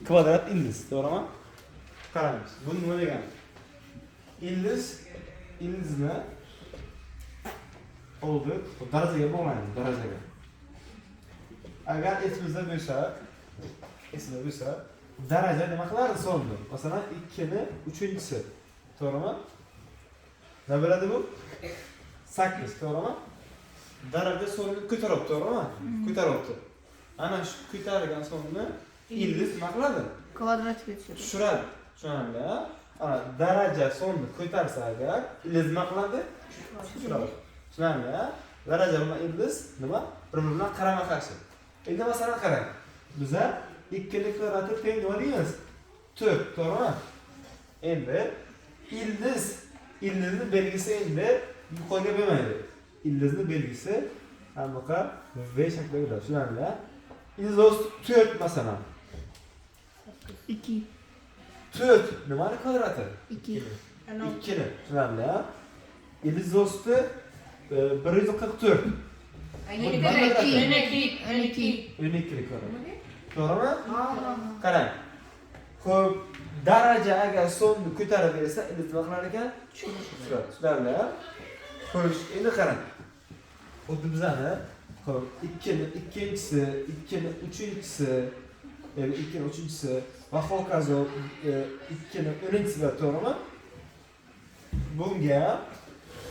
Kvadrat ildiz, to'g'rimi? Qaraymiz. Bu nima degani? Ildiz ildizni oldi, darajaga bog'laymiz, darajaga. Agar esimizda bo'lsa, esingizda bo'lsa, daraja nima qilardi sonni? Masalan, 2 ni 3-chisi. To'g'rimi? Nima bo'ladi bu? 8, to'g'rimi? Daraja sonni ko'tarib, to'g'rimi? Ko'taribdi. Ana shu ko'tarilgan sonni ildiz nima qiladi? Kvadratga tushiradi. Tushiradi. Tushunarli, a? Ana daraja sonni ko'tarsa agar, ildiz nima qiladi? Tushiradi. Tushunarli, a? Daraja bilan ildiz nima? Bir-biri bilan qarama-qarshi. Endi masalan qarang. Biza 2 ning kvadrati teng nima deymiz? 4, to'g'rimi? Endi ildizni belgisi endi yuqoriga bo'lmaydi. Ildizni belgisi anaqa V shaklida bo'ladi. Tushunarli, a? Ildiz 4 masalan. 2. 4 nimani kvadrati? 2. 2ni. Tushunarli, a? Ildiz osti 144. 12. 12. 12 kvadrati. To'g'rimi? Qarang. Xo'p, daraja agar sonni ko'tarib bersa, ildiz nima qilar ekan? Tushiradi. Tushunarli, a? Xo'sh, endi qarang. Xuddi bizani, xo'p, 2ni ikkinchisi, 2ni uchinchisi, ya'ni 2ni uchinchisi va hokazo 2ni o'ninchisi bor, to'g'rimi? Bunga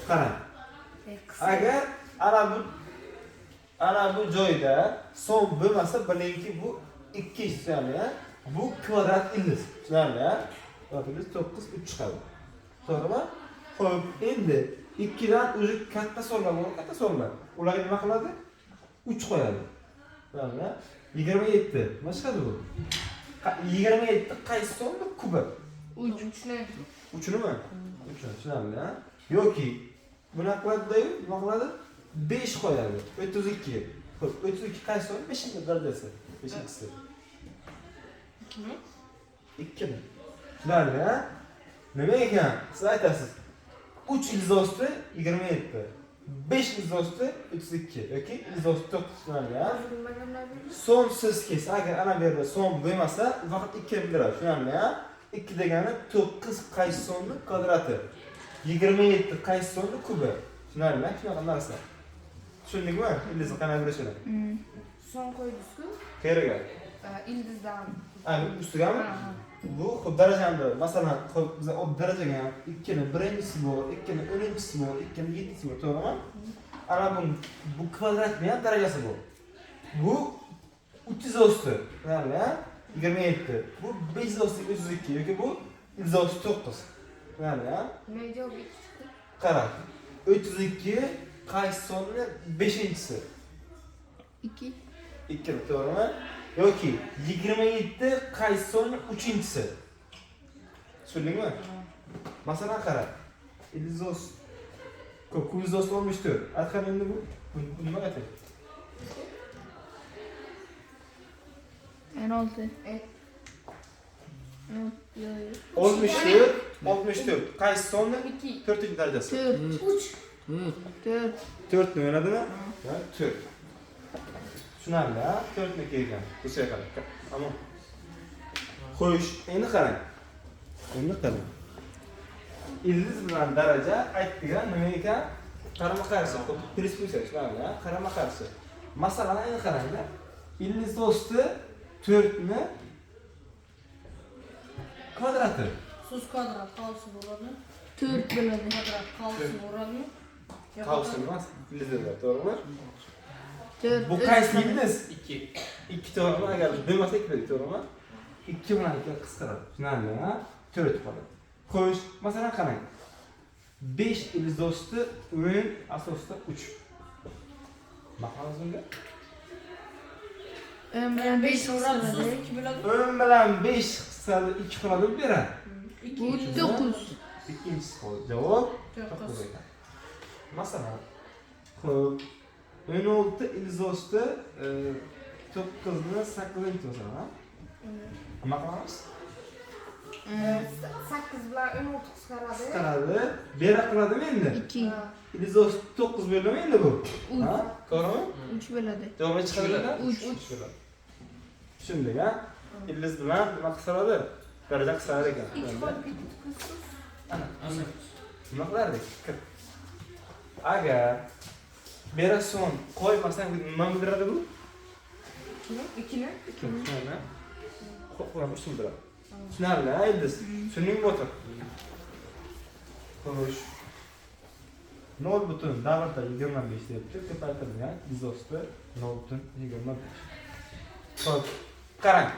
qarang. Agar ana bu joyda son bo'lmasa, bilingki bu ikkinchisi, ya'ni bu kvadrat ildiz. Tushunarli, a? Kvadrat ildiz 9 3 chiqadi. To'g'rimi? Xo'p, endi 2dan o'zi katta sonlar bor, katta sonlar. Ularga nima qiladi? 3 qo'yadi. Tushunarli? 27. Nima chiqadi bu? 27 qaysi sonni kubi? 3. 3nimi? 3, tushunarli, a? Yoki bunaqa qiladi-da, nima qiladi? 5 qo'yadi. 32. Xo'p, 32 qaysi son? 5-chi darajasi. 5-chisi. 2mi? Tushunarli, a? Nima ekan? Siz aytasiz. 3 ildiz osti 27. 5 ildiz osti 32 yoki ildiz osti 9, tushunarli, a? Sonsiz kelsa, agar ana bu yerda son bo'lmasa, u vaqt 2 bildiradi. Tushunarli, a? 2 degani 9 qaysi sonni kvadrati. 27 qaysi sonni kubi. Tushunarli, shunaqa narsa. Tushundingmi? Ildizni qanday bilishini? Son qo'ydingiz-ku. Qayerga? Ildizdan. Ha, ustigami? Bu xo'p darajani, masalan, xo'p biz oddiy darajaga ham 2 ni birinchisi bor, 2 ni o'ninchisi bor, 2 ni yettisi bor, to'g'rimi? Ana bu kvadratni ham darajasi bor. Bu 3 osti, tushunarli, a? 27. Bu 5 osti 32 yoki bu ildiz osti 9. Tushunarli, a? Nima javob 2 chiqdi? Qarang. 32 qaysi sonni 5-chisi? 2. 2, to'g'rimi? Yoki 27 qaysi sonni 3-chisi? Tushundingmi? Masalan qara. Ildiz osti ko'p, ildiz osti 64. Aytgan endi bu nima aytay? 16. Yo'q. 64, 64. Qaysi sonni 2. 4-chi darajasi? 4. 3. 4. 4 ni o'ynadimi? Ha, 4. Tushunarli, a? 4 ni kelgan. Bu qarang. Tamom. Xo'sh, endi qarang. Endi qarang. Ildiz bilan daraja aytdigan nima ekan? Qarama-qarshi. Xuddi plyus bo'lsa, tushunarli, a? Qarama-qarshi. Masalan, endi qaranglar. Ildiz osti 4 ni kvadrati. So'z kvadrat qavsi bo'ladimi? 4 bo'ladi. Kvadrat qavsi bo'ladimi? Qavs emas, ildiz bo'ladi, to'g'rimi? 4. Bu qaysi ildiz? 2. 2, to'g'rimi? Agar bo'lmasa 2 bo'ladi, to'g'rimi? 2 bilan 2 qisqaradi. Tushunarli, a? 4 qoladi. Xo'sh, masalan qarang. 5 ildiz osti 10 asosida 3. Nima qilamiz bunga? 10 bilan 5 so'radi, so'z qisqaradi. 2 bo'ladi. 10 bilan 5 qisqaradi, 2 qoladi, bu beradi. Bu 9. Ikkinchisi qoldi. Javob 9. 9 ekan. Masalan, xo'p, 16 ildiz osti 9 ni 8 masalan, ha? Nima qilamiz? 8 bilan 16 qisqaradi. Qisqaradi. Bera qiladimi endi? 2. Ildiz osti 9 bo'ladimi endi bu? 3. Ha? To'g'rimi? 3 bo'ladi. Javob chiqadi. 3. 3 bo'ladi. Tushundik, ha? Ildiz bilan nima qisqaradi? Daraja qisqarar ekan. 2 qolib ketdi. Ana. Nima qilardik? Kir. Agar berason qo'ymasang nima bildiradi bu? 2ni? 2ni. Qo'yamiz usul biladi. Tushunarli, ha, ildiz? Tushundingmi, Botir? Xo'sh. 0,25 deyapti. Ko'paytirilgan ildiz osti 0,25. Xo'p, qarang.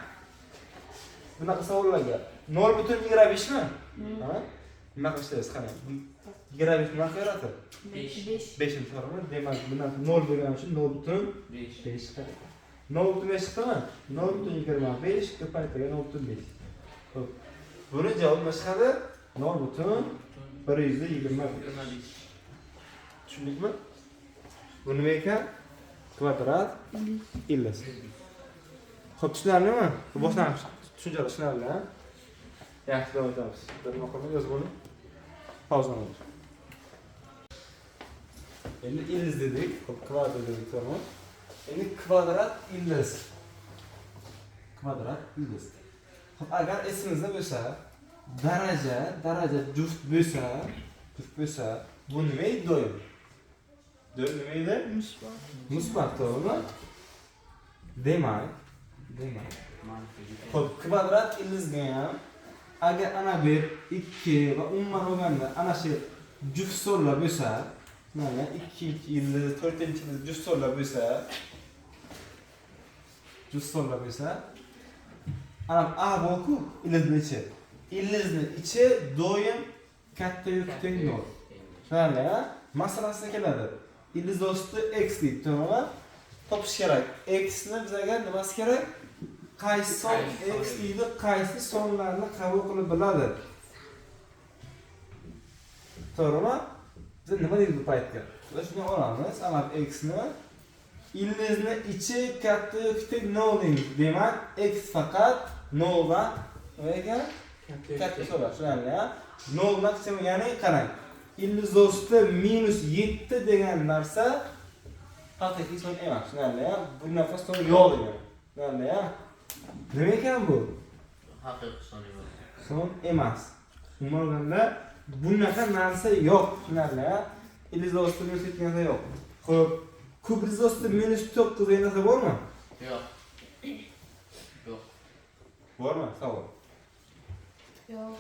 Bunaqa savollarga 0,25 mi? Ha? Nima qilishlaysiz, qarang. 25 nima qilyapti? 5. 5 to'g'rimi? Demak, bundan 0 bo'lgani uchun 0,5 chiqadi. 0,5 chiqdimi? 0,25 ko'paytirilgan 0,5. Xo'p. Buni javobi nima chiqadi? 0,125. Tushundikmi? Bu nima ekan? Kvadrat ildiz. Xo'p, tushunarlimi? Bu boshlang'ich tushunchalar tushunarli, ha? Yaxshi, davom etamiz. Nima qilamiz? Yozib oling. Pauzani olamiz. Endi ildiz dedik. Xo'p, kvadrat dedik, to'g'rimi? Endi kvadrat ildiz. Kvadrat ildiz. Xo'p, agar esimizda bo'lsa, daraja juft bo'lsa, bu nima edi doim? Doim nima edi? Musbat. Musbat, to'g'rimi? Demak. Xo'p, kvadrat ildizga ham agar ana 1, 2 va umuman olganda ana shu juft sonlar bo'lsa, mana 2 ildiz, 4 ildiz juft sonlar bo'lsa, ana A bor-ku, ildizni ichi. Ildizni ichi doim katta yoki teng 0. Tushunarli, ha? Masalasida keladi. Ildiz osti x deydi, to'g'rimi? Topish kerak. X ni bizga nimasi kerak? Qaysi son x deydi, qaysi sonlarni qabul qilib biladi? To'g'rimi? Biz nima deydi bu paytga? Biz shuni olamiz, ana x ni ildizni ichi katta yoki teng 0 deymiz. Demak, x faqat 0 dan nima ekan? Katta so'rar, tushunarli, ha? 0 dan kichik, ya'ni qarang. Ildiz osti -7 degan narsa haqiqiy son emas, tushunarli, ha? Bunaqa son yo'q degan. Tushunarli, ha? Nima ekan bu? Haqiqiy son emas. Son emas. Umuman olganda bunaqa narsa yo'q, tushunarli, ha? Ildiz osti -7 narsa yo'q. Xo'p, kub ildiz osti -9 degan narsa bormi? Yo'q. Yo'q. Bormi? Savol. Yo'q.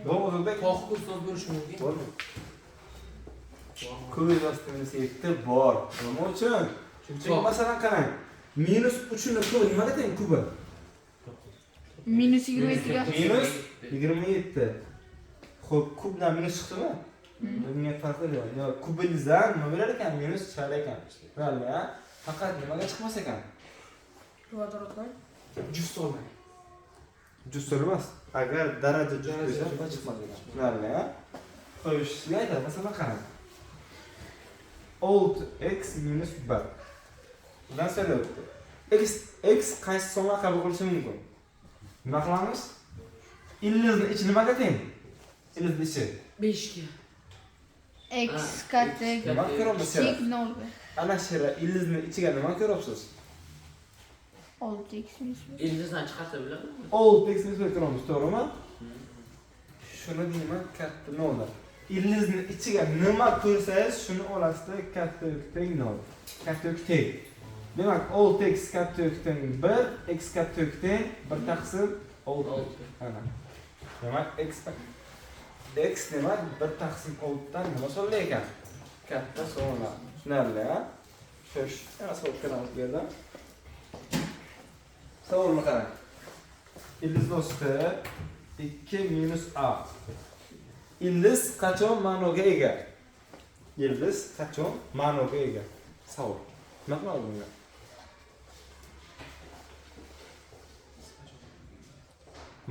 Yo'q, Ozodbek. To'qqiz so'z bo'lishi mumkin. Bormi? Kub ildiz osti -7 bor. Nima uchun? Chunki masalan qarang. -3 ni kubi nimaga teng kubi? -27 ga. -27. Xo'p, kubdan minus chiqdimi? Bunga farqi yo'q. Yo, kubingizdan nima bo'lar ekan? Minus chiqar ekan. Tushunarli, ha? Faqat nimaga chiqmas ekan? Kvadratlar. Juft sonlar. Juft son emas. Agar daraja juft bo'lsa, nima chiqmas ekan. Tushunarli, ha? Xo'sh, sizga aytadi, masalan qarang. 6x - 1. Bundan so'rayapti. X qaysi sonlar qabul qilishi mumkin? Nima qilamiz? Ildizni ichi nimaga teng? Ildizni ichi. 5 ga. X katta Nima ko'ryapsiz? kichik 0. Ana shu ildizni ichiga nima ko'ryapsiz? 6x - 1. Ildizdan chiqarsa bo'ladimi? 6x - 1 ko'ramiz, to'g'rimi? Shuni deyman katta 0. Ildizni ichiga nima ko'rsangiz, shuni olasizda katta yoki teng 0. Katta yoki teng. Demak, 6x katta yoki teng 1, x katta yoki teng 1 taqsim 6. Ana. Demak, x demak 1 taqsim 6 dan nima sonli ekan? Katta sonlar. Tushunarli, ha? Xo'sh, yana savol ko'ramiz bu yerda. Savolni qarang. Ildiz osti 2 - a. Ildiz qachon ma'noga ega? Ildiz qachon ma'noga ega? Savol. Nima qiladi bunga?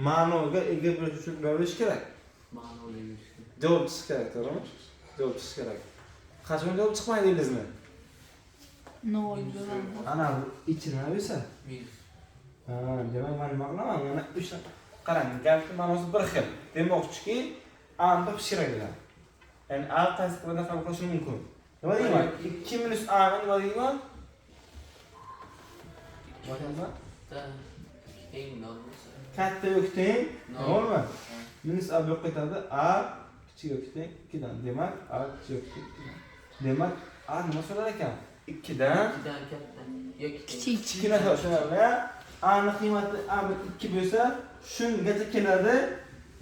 Ma'noga ega bo'lish uchun nima bo'lish kerak? Ma'noga ega bo'lish kerak. Javob chiqish kerak, to'g'rimi? Javob chiqish kerak. Qachon javob chiqmaydi ildizni? 0 bo'ladi. Ana bu ichi nima bo'lsa? Minus. Ha, demak men nima qilaman? Mana 3 qarang, gapning ma'nosi bir xil. Demoqchiki, A ni topish kerak ekan. Ya'ni A qaysi qilmada qabul qilishi mumkin. Nima deyman? 2 - A ni nima deyman? Nima deyman? Da. Teng nol bo'lsa. Katta yoki teng nolmi? Minus a bu yoqqa ketadi. A kichik yoki teng 2 dan. Demak, a kichik yoki teng 2 dan. Demak, a nima so'rar ekan? 2 dan 2dan katta yoki teng. Kichik. Kichkina tushunarli. A ni qiymati a 2 bo'lsa, shungacha keladi.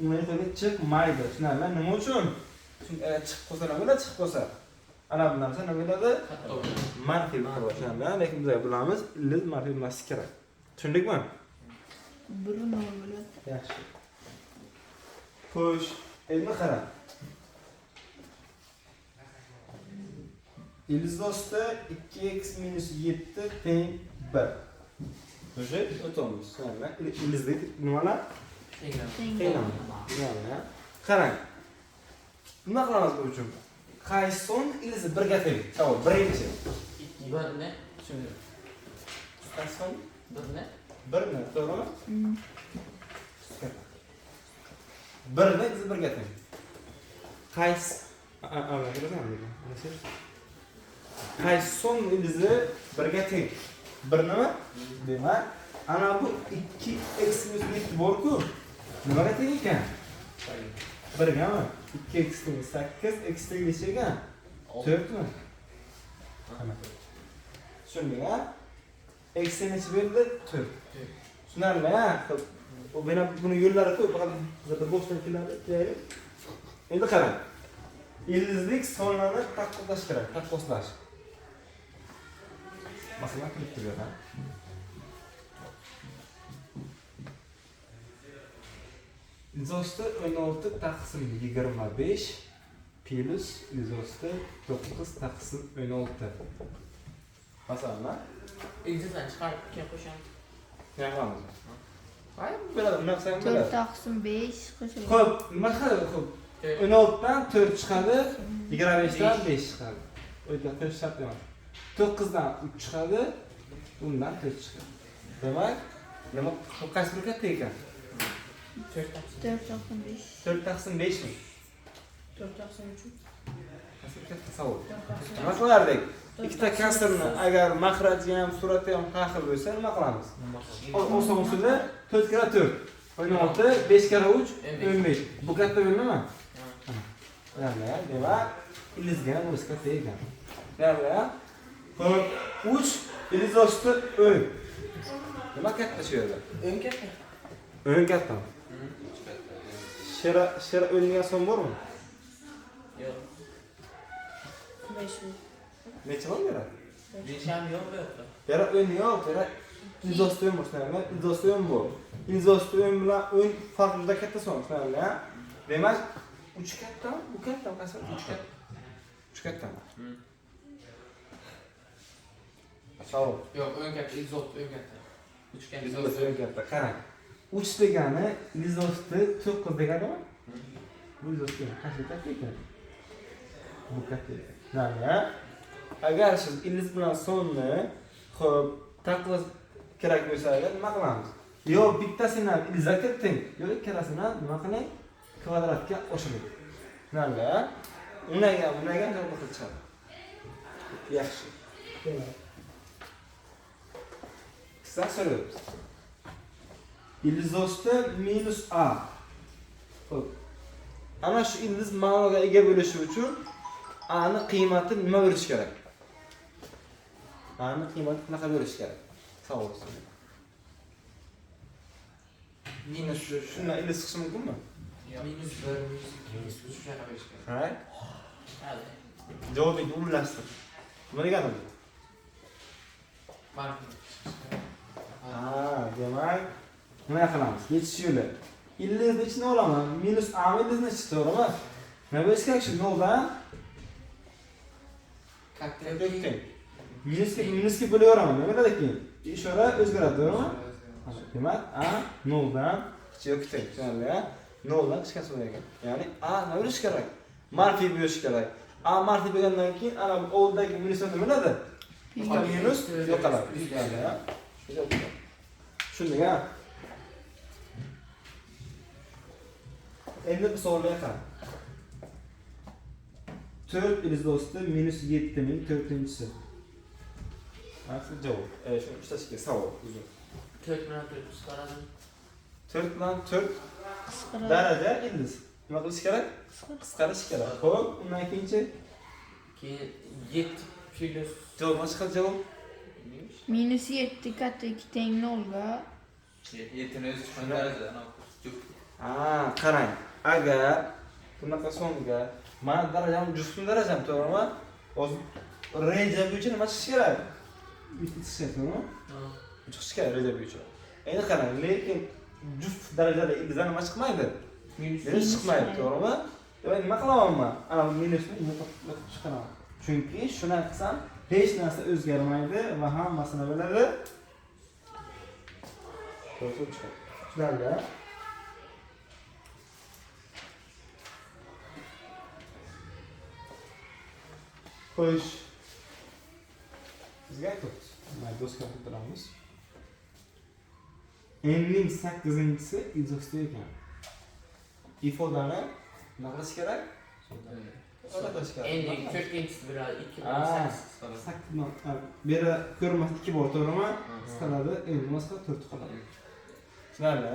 Undan yuqoriga chiqmaydi. Tushunarli. Nima uchun? Chunki agar chiqib qolsa nima bo'ladi? Chiqib qolsa ana bu narsa nima bo'ladi? Katta bo'ladi. Manfiy bo'ladi. Tushunarli. Lekin biz bilamiz, ildiz manfiy bo'lmasligi kerak. Tushundikmi? 1 nol bo'ladi. Yaxshi. Xo'sh, endi qara. Ildiz osti 2x minus 7 teng 1. O'sha o'tamiz. Ildizlik nimalar? Tenglama. Teng. Tenglama. Tushunarli. Qarang. Nima qilamiz bu uchun? Qaysi son ildizi birga teng? Savol, birinchi. 1 ne? Tushundim. Qaysi son? 1 ne? 1 ni, to'g'rimi? 1 ni ildizi birga teng. Qaysi qaysi son ildizi birga teng? 1 nima? Demak, ana bu 2x minus 7 bor-ku. Nimaga teng ekan? 1gami? 2x teng 8, x teng necha ekan? 4 mi? Ana. Tushunding, ha? X teng necha berdi? 4. Tushunarli, ha? Xo'p, u mana buni yo'llari ko'p, faqat bizlarda boshdan keladi, deylik. Endi qarang. Ildizlik sonlarni taqqoslash kerak, taqqoslash. Masalan, kirib turadi, ha? Ildiz osti 16 taqsim 25 plus ildiz osti 9 taqsim 16. Masalan, Ildizdan chiqarib keyin qo'shamiz. nima qilamiz? Ay, bo'ladi, nima qilsak ham 4 bo'ladi. taqsim 5 qo'shiladi. Xo'p, nima qiladi? Xo'p, 16 dan 4 chiqadi, 25 dan 5 chiqadi. O'yda qo'shish shart emas. 9 dan 3 chiqadi, undan 4 chiqadi. Demak, nima qaysi biri katta ekan? 4 taqsim. 4 taqsim 5. 4 taqsim 5 mi? 4 taqsim 3. Qaysi biri katta savol? 4 taqsim Nima qilardik? Ikkita kasrni agar maxraji ham, surati ham har xil bo'lsa, nima qilamiz? Oson usulda 4 karra 4, 16, 5 karra 3, 15. Bu katta bo'ladimi? Ya'ni, demak, ildizga ham o'zi katta ekan. Ya'ni, xo'p, 3 ildiz osti 10. Nima katta shu yerda? 10 katta. 10 katta. Shera shera 10 degan son bormi? Yo'q. 5. Necha bor beradi? 5 ham yo'q bu yoqda. Yara 10 yo'q, yara ildiz osti 10 bor, tushunarli? Ildiz osti 10 bor. Ildiz osti 10 bilan 10 farq juda katta son, tushunarli? Demak, 3 kattami? Bu kattami? Qaysi biri? 3 katta. 3 kattami? Savol. Yo'q, 10 katta, ildiz osti 10 katta. 3 katta. Ildiz osti 10 katta. Qarang. 3 degani ildiz osti 9 deganimi? Bu ildiz osti qaysi katta ekan? Bu katta ekan. Tushunarli? Agar siz ildiz bilan sonni xo'p taqqos kerak bo'lsa agar nima qilamiz? Yo bittasini ildizga kiriting, yo ikkalasini nima qiling? Kvadratga oshiring. Tushunarli? Unaga, unaga javob qilib chiqadi. Yaxshi. Sizdan so'rayapmiz. Ildiz osti minus a. Xo'p. Ana shu ildiz ma'noga ega bo'lishi uchun a ni qiymati nima bo'lishi kerak? A ni qiymati qanaqa bo'lishi kerak? Savol. Minus Shundan ildiz chiqishi mumkinmi? Minus 1, minus 2, minus 3 shunaqa bo'lishi kerak. Ha? Hali. Javobingni umumlashtir. Nima degani bu? Manfiy. Ha, demak, nima qilamiz? Yechish yo'li. Ildizni ichini olaman. Minus a ildizni ichi, to'g'rimi? Nima bo'lishi kerak shu noldan Katta yoki teng. Minusga minusga bo'laveraman. Nima bo'ladi keyin? Ishora o'zgaradi, to'g'rimi? Demak, a noldan kichik yoki teng. Tushunarli, a? Noldan kichkinasi bo'lar ekan. Ya'ni a nima bo'lishi kerak? Manfiy bo'lishi kerak. A manfiy bo'lgandan keyin ana bu oldidagi minus nima bo'ladi? Ikkita minus yo'qoladi. Tushunarli, a? Tushundik, a? Endi bu savolga qarang. 4 ildiz osti minus 7 ning 4-inchisi. Mana shu javob. Shu uchtashiga savol uzun. 4 bilan 4 qisqaradi. 4 bilan 4 daraja ildiz. Nima qilish kerak? Qisqarish kerak. Xo'p, undan keyinchi keyin 7 plus javob nima chiqadi javob? Minus 7 katta 2 teng 0 ga. 7 ni o'zi chiqqan daraja, ana juft. Ha, qarang. Agar bunaqa songa mana darajam juftni darajam, to'g'rimi? Hozir reja bo'yicha nima chiqishi kerak? Bitta chiqishi kerak, to'g'rimi? Chiqishi kerak reja bo'yicha. Endi qarang, lekin juft darajada ildizdan nima chiqmaydi? Minus chiqmaydi, to'g'rimi? Demak, nima qilaman men? Ana bu minusni yo'qotib chiqaraman. Chunki shuni qilsam hech narsa o'zgarmaydi va hammasini biladi. To'g'ri chiqadi. Tushunarli? Xo'sh. Bizga aytibdi. Mana doska qildiramiz. N'ning 8-inchisi ildiz ekan. Ifodani nima qilish kerak? Qilish kerak. N'ning 4-inchisi bo'ladi 2 bilan 8 qisqaradi. 8 bu yerda ko'rinmas 2 bor, to'g'rimi? Qisqaradi, n bo'lmasa 4 qoladi. Tushunarli?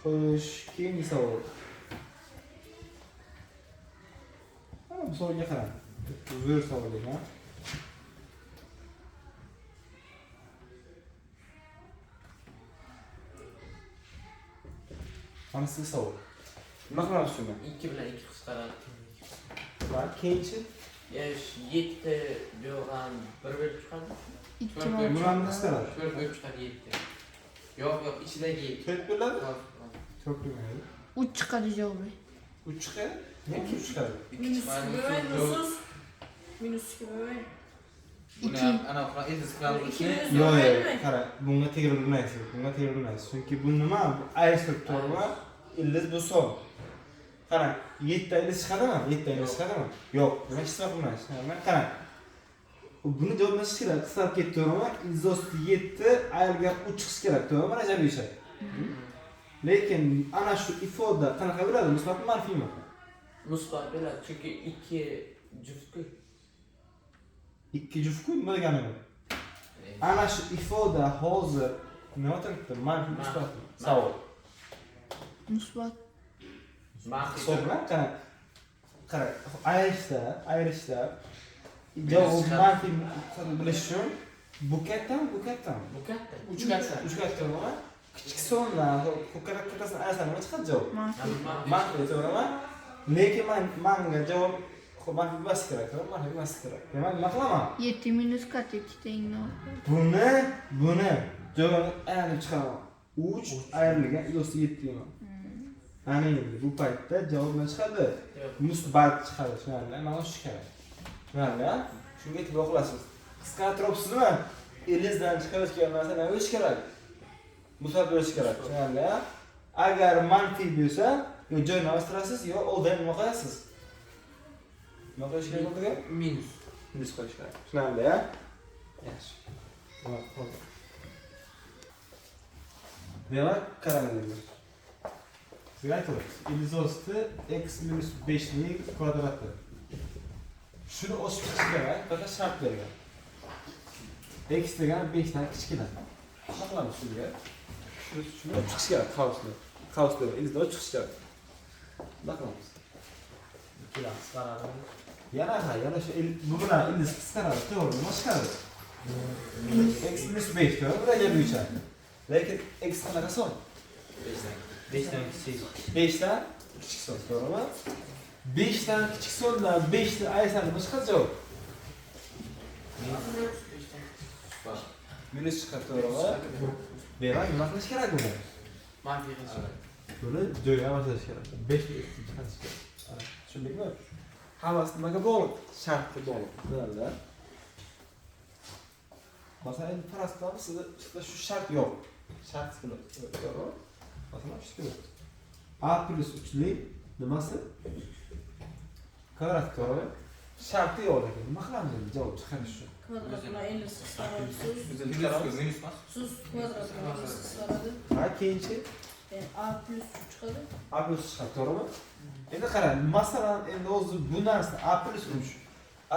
Xo'sh, keyingi savol. Mana bu savolga qarang. Zo'r savol ekan. Mana sizga savol. Nima qilamiz shuni? 2 bilan 2 qisqaradi. Va keyinchi 7 yo'g'an 1 bo'lib chiqadi. 2 Bularni qisqaradi. 4 bo'lib chiqadi 7. Yo'q, yo'q, ichidagi 7. 4 bo'ladi? 4 bo'lmaydi. 3 chiqadi javobi. 3 chiqadi? Nega 3 chiqadi? Minus 2 bo'lmaydi, minus 2 bo'lmaydi. Buni ana ildiz qilamiz. Yo'q, yo'q, qara, bunga tegirilmaysiz, bunga tegirilmaysiz. Chunki bu nima? Bu ayirib to'g'rimi? Ildiz bu son. Qarang, 7 ta ildiz chiqadimi? 7 ta ildiz chiqadimi? Yo'q, demak hech nima qilmaysiz. Qarang. Buni javob nima chiqishi kerak? Qisqarib ketdi, to'g'rimi? Ildiz osti 7, ayrilgan 3 chiqishi kerak, to'g'rimi? Rajab bo'yicha. Lekin ana shu ifoda qanaqa bo'ladi? Musbatmi, manfiymi? Musbat bo'ladi, chunki 2 juftku. 2 juftku nima degani bu? Ana shu ifoda hozir nima turibdi? Manfiy, musbatmi? Savol. Musbat. Hisoblan, qarang. Qarang, ayirishda javob manfiy bilish uchun bu kattami, bu kattami? Bu katta. 3 katta. 3 katta nima? Kichik sondan kattasini ayirsa nima chiqadi javob? Manfiy, to'g'rimi? Lekin manga javob manfiy bo'lmasi kerak, to'g'rimi? Manfiy bo'lmasi kerak. Demak, nima qilaman? 7 minus katta 2 teng 0. Buni javobni ayirib chiqaraman. 3 ayrilgan ildiz 7 deyman. Ana endi bu paytda javob nima chiqadi? Musbat chiqadi, tushunarli? Mana shu kerak. Tushunarli? Shunga e'tibor qilasiz. Qisqartiribsizmi? Ildizdan chiqayotgan narsa nima bo'lishi kerak? Musbat bo'lishi kerak, tushunarli? Agar manfiy bo'lsa, yo joyini almashtirasiz, yo oldin nima qo'yasiz? Nima qo'yish kerak oldiga? Minus. Minus qo'yish kerak. Tushunarli? Yaxshi. Demak, qarang endi. Sizga aytamiz. Ildiz osti x minus 5 ning kvadrati. Shuni ochib chiqish kerak, faqat shart bergan. X degani 5 dan kichkina. Nima qilamiz shunga? Shuni ochib chiqish kerak, qavsni. Qavs deb ildizni ochib chiqish kerak. Nima qilamiz? 2 bilan qisqaradi. Yana ha, yana shu bu bilan ildiz qisqaradi, to'g'ri, nima chiqadi? X minus 5 to'g'ri, reja bo'yicha. Lekin x qanaqa son? 5 dan kichik. 5 dan kichik son, to'g'rimi? 5 dan kichik sondan 5 ni ayirsa nima chiqadi javob? Minus chiqadi, to'g'rimi? Demak, nima qilish kerak buni? Manfiy qilish kerak. Buni joyiga almashtirish kerak. 5 ni chiqarish kerak. Tushundingmi? Hammasi nimaga bog'liq? Shartga bog'liq. Tushunarli? Masalan, endi faraz qilamiz, sizda shu shart yo'q. Shart to'g'rimi? Masalan, shu keladi. A plus 3lik nimasi? Kvadrat, to'g'rimi? Sharti yo'q lekin nima qilamiz endi javob chiqarish uchun? Kvadrat bilan ildiz qisqaradi. Minus minus emas. Siz kvadrat bilan ildiz qisqaradi. Ha, keyinchi A plus 3 chiqadi. A plus 3 chiqadi, to'g'rimi? Endi qarang, masalan, endi o'zi bu narsa A plus 3.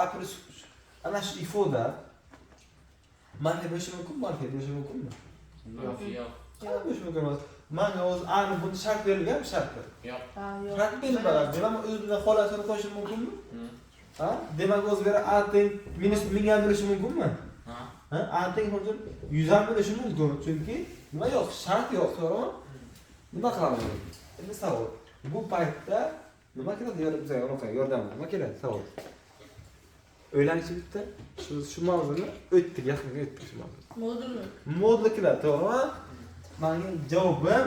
A plus 3. Ana shu ifoda manfiy bo'lishi mumkinmi, manfiy bo'lishi mumkinmi? Yo'q. mumkin emas. Manga o'zi aniq buni shart berilganmi sharti? Yo'q. Ha, yo'q. Shart berilmagan. Demak, o'zimdan holatini qo'yishim mumkinmi? Ha? Demak, o'zi bera A teng minus 1000 ham bo'lishi mumkinmi? Ha. Ha? A teng hozir 100 ham bo'lishi mumkin. Chunki nima yo'q, shart yo'q, to'g'rimi? Nima qilamiz? Endi savol. Bu paytda nima keladi bizga yordam nima keladi savol. O'ylanchi bitta shu mavzuni o'tdik, yaqinga o'tdik shu mavzuni. Modulmi? Modul keladi, to'g'rimi? Menga javobim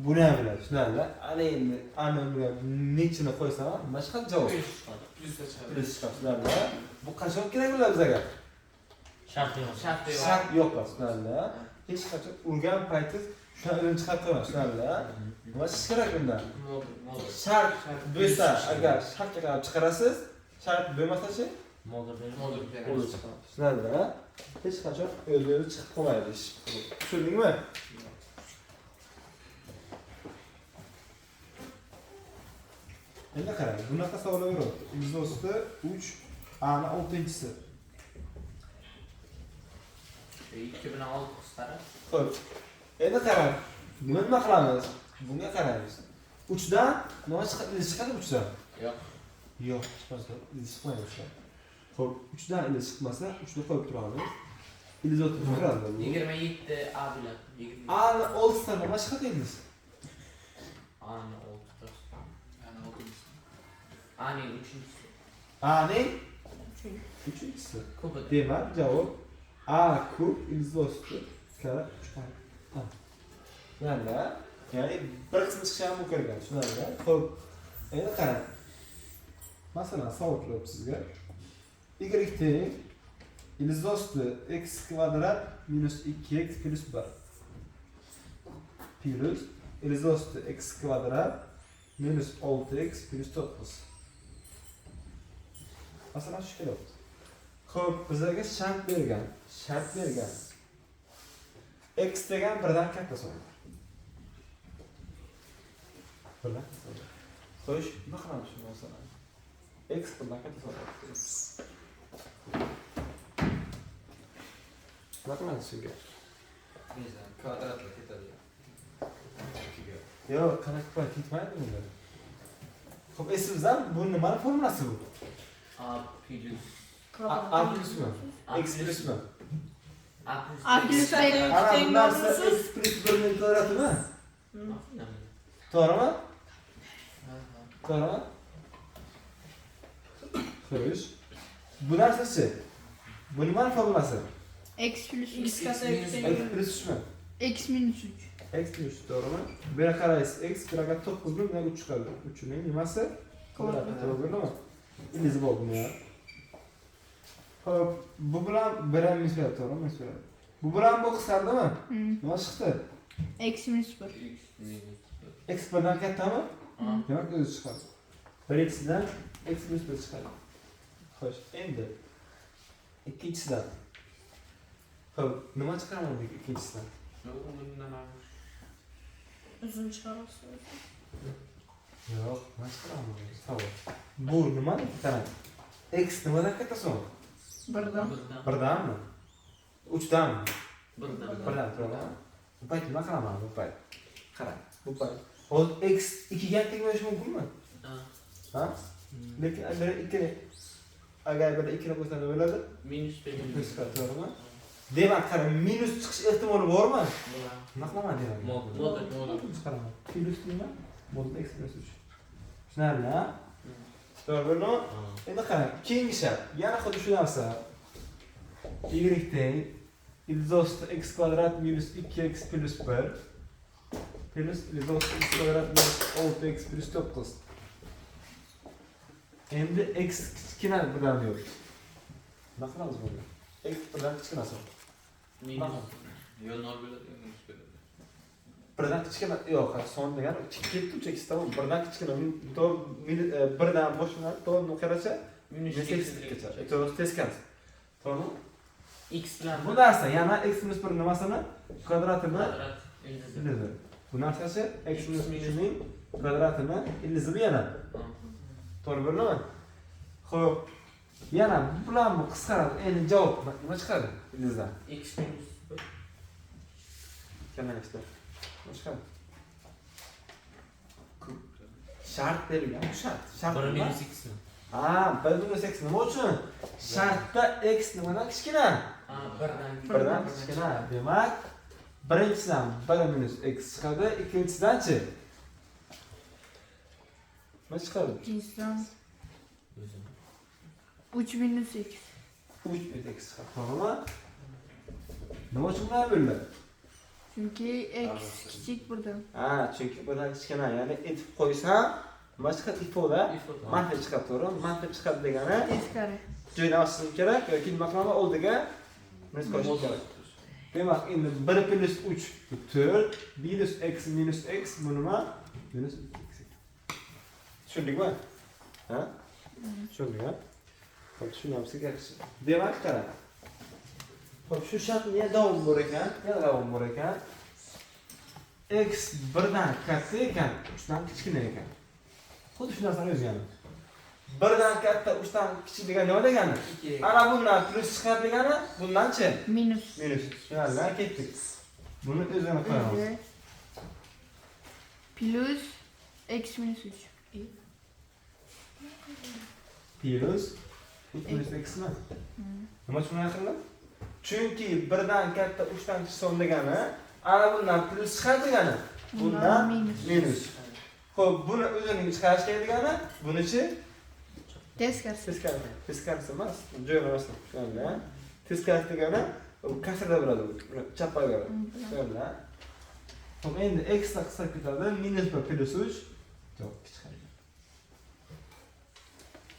buni ham biladi, tushunarli. Ana endi ana bunga nechini qo'ysam, mana shu javob. Plyusda chiqadi. Plyus chiqadi, tushunarli. Bu qachon kerak bo'ladi bizga? Shart yo'q. Shart yo'q. Shart yo'q, tushunarli. Hech qachon urgan paytingiz shuni o'zini chiqarib qo'ymas, tushunarli. Nima ish kerak bundan? Modul, modul. Shart bo'lsa, agar shartga qarab chiqarasiz, shart bo'lmasa-chi? Modul beradi. Modul beradi. O'zi chiqadi. Tushunarli. Hech qachon o'zi chiqib qolmaydi ish. Tushundingmi? Endi qarang, bunaqa savollar beryapti. Ildiz 3 A ni 6-chisi. 2 bilan 6 qisqaradi. Xo'p. Endi qarang, buni nima qilamiz? Bunga qaraymiz. 3 dan nima chiqadi? Ildiz chiqadi 3 dan? Yo'q. Yo'q, chiqmasa, ildiz chiqmaydi 3 dan. Xo'p, 3 dan ildiz chiqmasa, 3 ni qo'yib turamiz. Ildiz o'tib turadi bu. 27 A bilan. A ni 6 dan nima chiqadi ildiz? A ni 6. Yani oltinchisi. A ning 3-chisi. A ning 3-chisi. Kubida. Demak, javob A kub ildiz osti karra 3 A. Ya'ni bir qismi chiqishi ham mumkin ekan, tushunarli. Xo'p, endi qarang. Masalan, savol kelyapti sizga. Y teng ildiz osti x kvadrat minus 2x plus 1 plus ildiz osti x kvadrat minus 6x plus 9. Masalan, shu kelyapti. Xo'p, bizlarga shart bergan, shart bergan. X degan birdan katta son. Birdan katta son. Xo'sh, nima qilamiz shu masalan? X birdan katta son. Nima qilamiz shunga? Nechdan? Kvadratla ketadi. 2ga. Yo'q, qanaqa qilib ketmaydi bunda. Xo'p, esimizdan bu nimani formulasi bu? A plus. A plusmi? X plusmi? A plus. A plus B. Ana bu narsa x plus 1 ning kvadratimi? To'g'rimi? To'g'rimi? Xo'sh. Bu narsa-chi? Bu nimani formulasi? X plus X 3. katta X teng X plus 3mi? X minus 3. X plus 3 to'g'rimi? Bu yerga qaraysiz, x bu yerga 9 ni, bu yerga 3 chiqadi. 3 ning nimasi? Kvadrati, to'g'rimi? Ildizi bo'ldi buni. Xo'p, bu bilan bir ham minus beradi, to'g'rimi? Minus beradi. Bu bilan bu qisqardimi? Nima chiqdi? X minus 1. X minus X birdan kattami? A. Demak, o'zi chiqadi. Birinchisidan x minus 1 chiqadi. Xo'sh, endi ikkinchisidan. Xo'p, nima chiqaraman dedik ikkinchisidan? Bundan ham. Uzun chiqarasiz. Yo'q, nima chiqaraman? Savol. Bu nima? Qarang. X nimadan katta son? Birdan. Birdan. Birdanmi? 3danmi? Birdan. Birdan, to'g'rimi? Bu payt nima qilaman bu payt? Qarang, bu payt. Hozir x 2ga teng bo'lishi mumkinmi? Ha. Ha? Lekin agar 2 agar bir 2 ni qo'ysam nima bo'ladi? Minus beradi. Minus chiqadi, to'g'rimi? Demak, qarang, minus chiqish ehtimoli bormi? Nima qilaman demak? Modul. Modul. Modul chiqaraman. Plus deyman, modul x plus 3. Tushunarli, ha? To'g'rimi? Endi qarang, keyingi shart. Yana xuddi shu narsa. Y teng ildiz osti x kvadrat minus 2x plus 1 plus ildiz osti x kvadrat minus 6x plus 9. Endi x kichkina birdan yo'q. Nima qilamiz bunda? X birdan kichkinasi. Minus. Yo 0 bo'ladi, yo minus bo'ladi. Birdan kichkina yo'q, son degani ketdi uch x tamom, birdan kichkina to birdan boshlanadi, to nuqtagacha Minus minus x gacha. To'g'ri, teskarisi. To'g'rimi? X bilan Bu narsa yana x minus 1 nimasini kvadratini kvadrat ildizi. ildizi. Bu narsasi x minus 3 ning kvadratini ildizi yana. To'g'ri bo'ladimi? Xo'p, yana bu bilan bu qisqaradi. Endi javob nima chiqadi ildizdan? X minus 1. Kallang ishda. Nima chiqadi? Shart berilgan, bu shart. Shart 1 nima? minus x mi? Ha, 1 minus x nima uchun? Shartda x nimadan kichkina? Ha, birdan. Birdan kichkina. Demak, birinchisidan 1 minus x chiqadi, ikkinchisidanchi? Nima chiqadi? Ikkinchisidan O'zim. 3 minus x. 3 minus x chiqadi, to'g'rimi? Nima uchun bunday bo'ldi? Chunki x kichik birdan. Ha, chunki birdan kichkina, ya'ni etib qo'ysam, nima chiqadi? Ifoda manfiy chiqadi, to'g'rimi? Manfiy chiqadi degani Teskari. joyini almashtirishim kerak yoki nima qilaman, oldiga minus qo'yishim kerak. Demak, endi 1 plus 3 bu 4, minus x minus x bu nima? Minus x. Tushundikmi? Ha? Tushundik, ha? Xo'p, tushunyapsiz, yaxshi. Demak, qarang. Xo'p, shu shart niya davom bor ekan? Yana davom bor ekan. X birdan katta ekan, 3dan kichkina ekan. Xuddi shu narsani o'zgani. Birdan katta, 3dan kichik degani nima degani? 2. Ana bundan plus chiqadi degani, bundanchi? Minus. Minus. Tushunarli, ketdik. Buni o'zini qo'yamiz. O'zi. Plus x minus 3. Plus 3 minus x mi? Nima uchun bunday qildim? Chunki birdan katta, 3dan kichik son degani, ana bundan plus chiqadi degani, bundan minus. Minus. Xo'p, buni o'zining chiqarish kerak degani, bunichi Teskarisi. Teskarisi. Teskarisi emas, joyini emas. Tushundingmi? Teskarisi degani u kasrda bo'ladi, u chappa beradi. Tushundingmi? Xo'p, endi x ni qisqarib ketadi, minus 1 plus 3 javob chiqadi.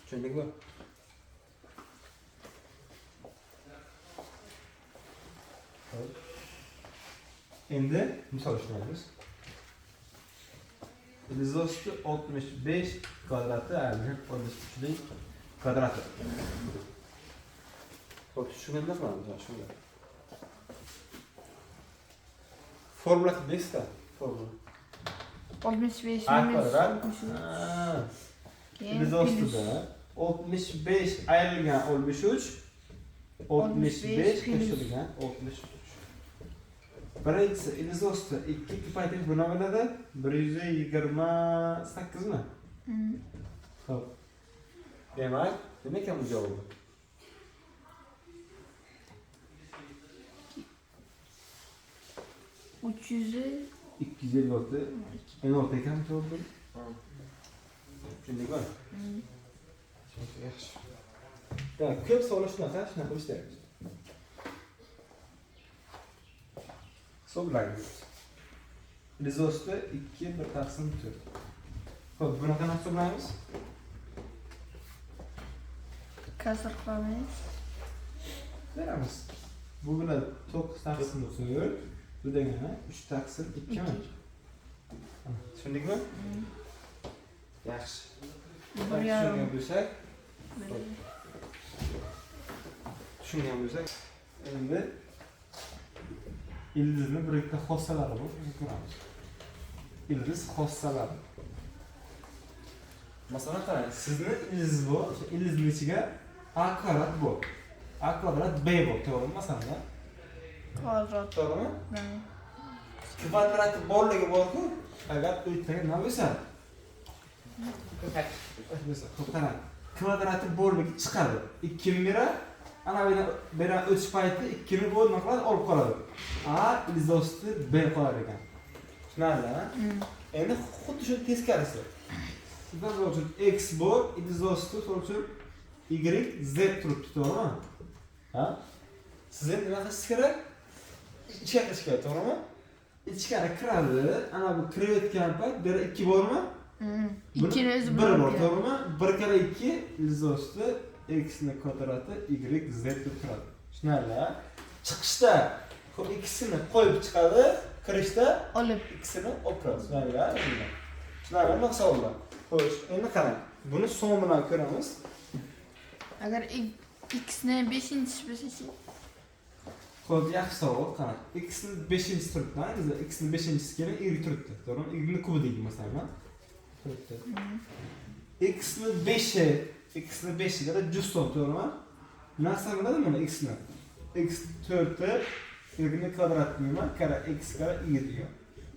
Tushundingmi? Xo'p. Endi misol ishlaymiz. Ildiz 65 kvadrati ayrilgan 63lik kvadrati. Xo'p, shunga nima qilamiz mana shunga? Formula bilasizlar, formula. 65 A minus kvadrat. 63. Ha. Keyin Ildiz plus ostida 65 ayrilgan 63, 65 plus. qo'shilgan 63. Birinchisi ildiz osti 2 ko'paytirish bu nima bo'ladi? 128 mi? Xo'p. Demak, nima ekan bu javobi? 300 256. En olti ekan javobi. Tushundingmi? Yaxshi. Demak, ko'p savollar shunaqa, shunaqa ishlaymiz. Hisoblaymiz. Ildiz osti 2 1 taqsim 4. Xo'p, buni qanaqa hisoblaymiz? Kasr qilamiz. Beramiz. Bu bilan 9 taqsim 4. Bu degani 3 taqsim 2 mi? Tushundikmi? Yaxshi. Bir yarim. Tushungan bo'lsak, tushungan bo'lsak, endi ildizni bir ikkita xossalari bor, uni ko'ramiz. Ildiz xossalari. Masalan, qarang, sizni ildiz bu, o'sha ildizni ichiga a kvadrat bu. A kvadrat b bu, to'g'rimi masalan? Kvadrat. To'g'rimi? Kvadrati borligi bor-ku, agar u yerda nima bo'lsa? Xo'p, qarang. Kvadrati borligi chiqadi. 2 mira ana bu yerdan o'tish payti 2 ni bu nima qiladi? Olib qoladi. A ildiz osti B qolar ekan. Tushunarli, ha? Endi xuddi shu teskarisi. Sizdan misol uchun x bor, ildiz osti misol uchun y, z turibdi, to'g'rimi? Ha? Siz endi nima qilishingiz kerak? Ichga kirish kerak, to'g'rimi? Ichkari kiradi, ana bu kirayotgan payt bu yerda 2 bormi? 2 ni o'zi 1 bilan bor, olib to'g'rimi? 1 karra 2 ildiz osti x ni kvadrati y z deb turadi. Tushunarli, ha? Chiqishda xo'p ikkisini qo'yib chiqadi, kirishda olib ikkisini olib kiradi. Tushunarli, ha? Tushunarli, bunaqa savollar. Xo'sh, endi qarang. Buni son bilan ko'ramiz. Agar x ni 5-inchisi bo'lsa-chi? Xo'p, yaxshi savol, qarang. X ni 5-inchisi turibdi, ha? Bizda x ni 5-inchisi kelib y turibdi, to'g'rimi? Y ni kubi deylik masalan, turibdi. X ni 5-i, x ni 5-i da juft son, to'g'rimi? Narsa biladi mana x ni. X 4-i y ni kvadrat nima? Kara x kara y degan.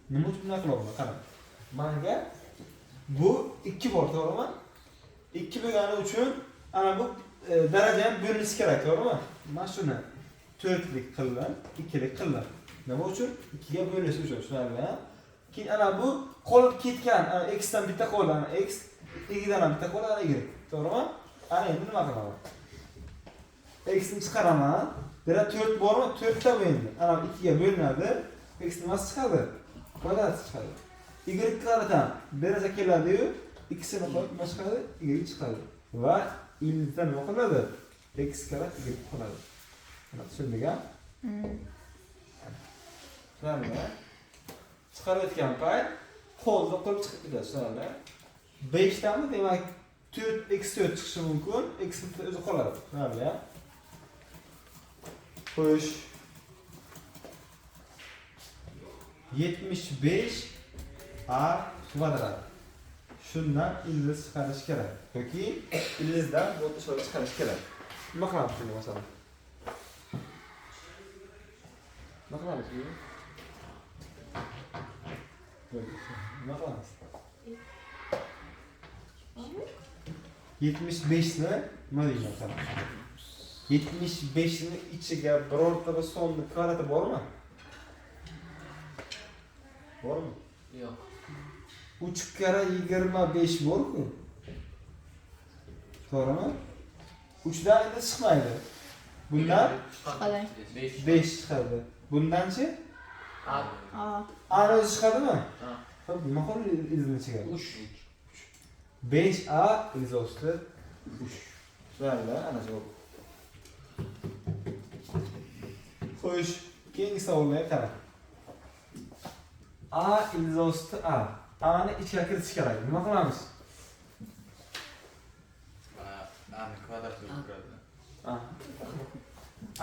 Nima uchun bunaqa qilyapman? Qarang. Menga bu 2 bor, to'g'rimi? 2 bo'lgani uchun ana bu daraja ham bo'linishi kerak, to'g'rimi? Mana shuni 4lik qildim, 2lik qildim. Nima uchun? 2 ga bo'linishi uchun, tushunarlimi? Keyin ana bu qolib ketgan, ana x dan bitta qoldi, ana x, y dan ham bitta qoldi, ana y. To'g'rimi? Ana endi nima qilaman? X ni chiqaraman. Bu yerda 4 bormi? 4 ta bu endi. Ana 2 ga bo'linadi. X nimasi chiqadi? Kvadrat chiqadi. Y kvadrat ham daraja keladi-yu, x-ni qo'yib nima chiqadi? Y chiqadi. Va ildizdan nima qiladi? X kvadrat y qiladi. Mana tushundik-a? Tushunarlimi? Chiqarayotgan payt qo'lda qo'yib chiqib ketadi, tushunarlimi? 5 tami, demak 4 x 4 chiqishi mumkin, x bitta o'zi qoladi. Tushunarlimi? Xo'sh. 75 a kvadrat. Shundan ildiz chiqarish kerak yoki ildizdan bu ishora chiqarish kerak. Nima qilamiz shunda masalan? Nima qilamiz? Nima qilamiz? 75 ni nima deyman masalan? 75 ni ichiga birorta bir sonni kvadrati bormi? Bormi? Yo'q. 3 karra 25 bor-ku. To'g'rimi? 3 dan endi chiqmaydi. Bundan Chiqadi. 5 chiqadi. Bundanchi? A. A. A o'zi chiqadimi? Ha. Xo'p, nima qilib ildizni ichiga? 3. 5A ildiz osti 3. Tushunarli, ana javob. Xo'sh, keyingi savolga qarang. A ildiz osti A. A'ni ichga kiritish kerak. Nima qilamiz? A'ni kvadrat qilib kiradi.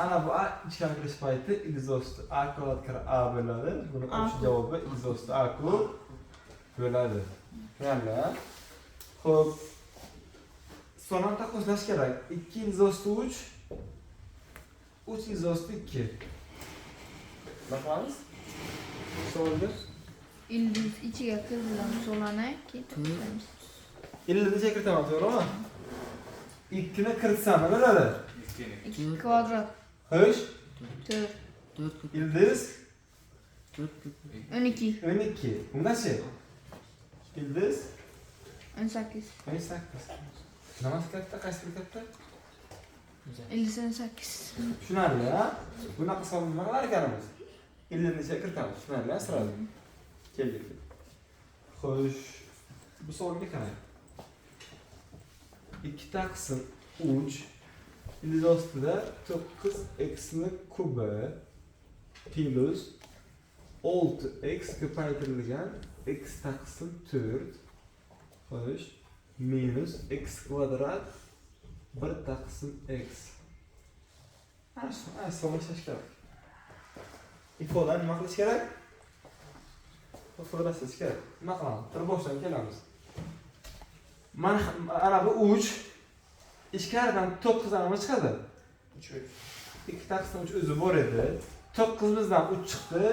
Ana bu A ichga kirish payti ildiz osti A kvadrat kira A bo'ladi. Buni o'sha javobi ildiz osti A kub bo'ladi. Tushunarli? Xo'p. Sonini taqqoslash kerak. 2 ildiz osti 3, 3 ildiz osti 2. Nima qilamiz? Savolga Ildiz ichiga kirgizamiz sonini, keyin topamiz. Ildizni ichiga kiritaman, to'g'rimi? 2 ni kiritsam nima bo'ladi? 2 kvadrat. Xo'sh. 4. 4 İldiz 4 12. 12. Bundachi? İldiz 18. 18. Nimasi katta, qaysi biri katta? İldiz 18. Tushunarli, ha? Bunaqa savolni nima qilar ekanmiz? Ildizni ichiga kiritamiz. Tushunarli, ha? Sirali. Keldik. Xo'sh, bu savolga qarang. 2 taqsim 3 ildiz ostida 9x ni kubi plus 6x ko'paytirilgan x taqsim 4 xo'sh minus x kvadrat 1 taqsim x. Ana shu savolni ishlash kerak. Ifodani nima qilish kerak? Ifodalash kerak. Nima qilamiz? Bir boshdan kelamiz. Mana ana bu 3 ichkaridan 9 nima chiqadi? 3. 2 taqsim 3 o'zi bor edi. 9 bizdan 3 chiqdi.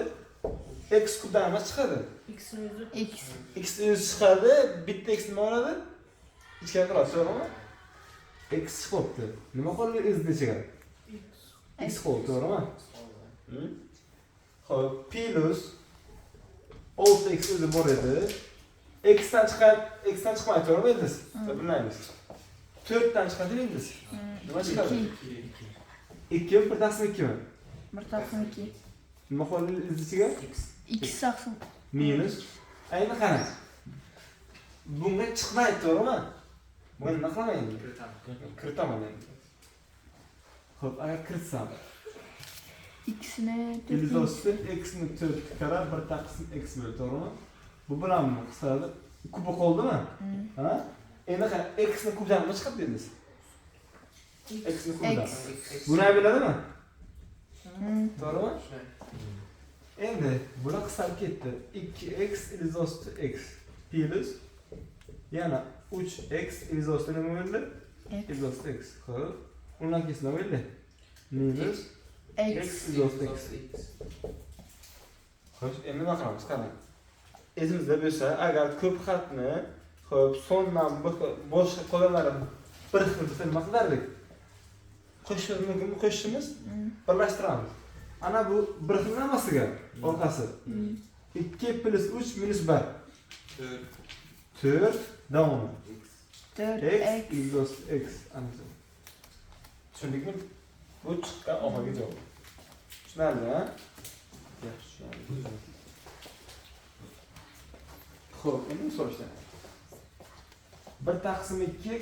X kubdan nima chiqadi? X o'zi. X. X o'zi chiqadi, bitta x nima bo'ladi? Ichkari kiradi, to'g'rimi? X chiqibdi. Nima qoldi o'zini ichiga? X qoldi, to'g'rimi? Xo'p, plus 6x o'zi bor edi. X dan chiqadi, X dan chiqmaydi, to'g'rimi ildiz? Bilmaymiz. 4 dan chiqadi ildiz. Nima chiqadi? 2 1 taqsim 2 mi? 1 taqsim 2. Nima qoldi ildiz ichiga? X taqsim. Minus. Endi qarang. Bunga chiqmaydi, to'g'rimi? Buni nima qilaman endi? Kiritaman endi. Xo'p, agar kiritsam X-ni ildiz osti x ni 4 karra 1 taqsim x bo'ldi, to'g'rimi? Bu bilan bu qisqaradi. Kubi qoldimi? Ha? Endi qarang, x ni kubdan nima chiqadi dedingiz? X ni kubdan. Buni ham biladimi? To'g'rimi? Endi bular qisqarib ketdi. 2x ildiz osti x plus yana 3x ildiz osti nima bo'ldi? Ildiz osti x. Xo'p. Undan keyin nima bo'ldi? Minus X. x ildiz osti x. Xo'sh, endi nima qilamiz? Qarang. Esimizda bo'lsa, agar ko'p xatni, xo'p, sondan boshqa qo'llanmalar bir xil bo'lsa nima qilardik? Qo'shishimiz mumkinmi? Qo'shishimiz, birlashtiramiz. Ana bu bir xil nimasiga orqasi. 2 plus 3 minus 1. 4. 4 davomi. 4 X x. ildiz x ana shu. Tushundikmi? Bu chiqqan oxirgi javob. Tushunarli, ha? Yaxshi tushunarli. Xo'p, endi so'rashdan. 1 taqsim 2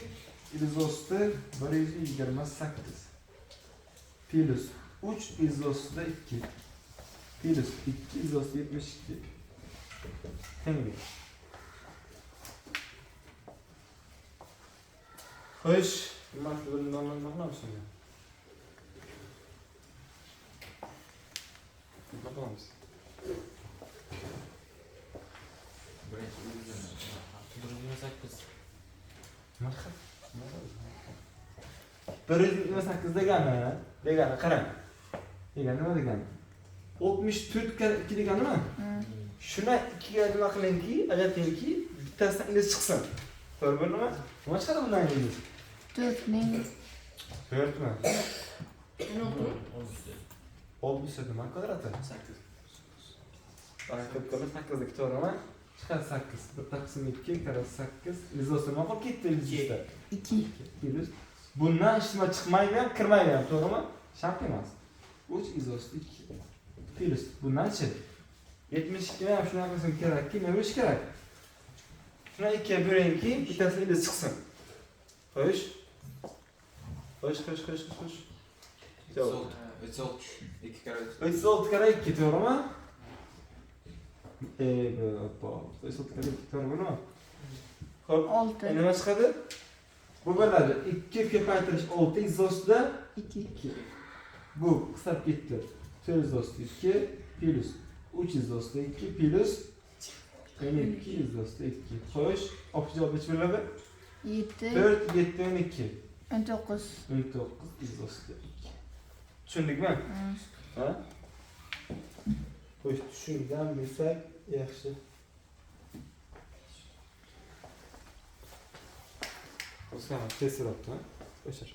ildiz osti 128 plus 3 ildiz ostida 2 plus 2 ildiz ostida 72 tenglik. Xo'sh, nima qilib nima qilamiz shunda? Nima qilamiz? Birinchi ildizini. 128. Nima qilamiz? 128 degani, degani qarang. Degani nima degani? 64 karra 2 deganimi? Shuni 2 ga nima qilingki, ajratingki, bittasidan ildiz chiqsin. To'g'ri bo'ldimi? Nima chiqadi bundan ildiz? 4 ning 4 mi? Ne oldu? 64 nima kvadrati? 8. Ko'p ko'ra 8 lik to'g'rimi? Chiqadi 8. 1 taqsim 2 karra 8. Ildiz osti nima qolib ketdi ildiz ustida? 2. Plus. Bundan hech nima chiqmaydi ham, kirmaydi ham, to'g'rimi? Shart emas. 3 ildiz osti 2. Plus. Bundanchi 72 ni ham shunaqa qilsam kerakki, nima bo'lishi kerak? Shuni 2 ga bo'lingki, bittasi ildiz chiqsin. Xo'sh. Xo'sh, xo'sh, xo'sh, xo'sh. Javob. 36. 2 karra 3. 36 karra 2 to'g'rimi? Bu 36 karra 2 to'g'rimi? Xo'p, 6. nima chiqadi? Bu bo'ladi 2 ko'paytirish 6 ildiz ostida 2. 2. Bu qisqarib ketdi. 4 ildiz ostida 2 plus 3 ildiz ostida 2 plus 12 ildiz ostida 2. Xo'sh, oxirgi javob necha bo'ladi? 7. 4 7 12. 19. 19 ildiz ostida 2. Tushundikmi? Ha? Xo'sh, tushungan bo'lsak yaxshi. O'sha tez so'rabdi, ha? O'sha.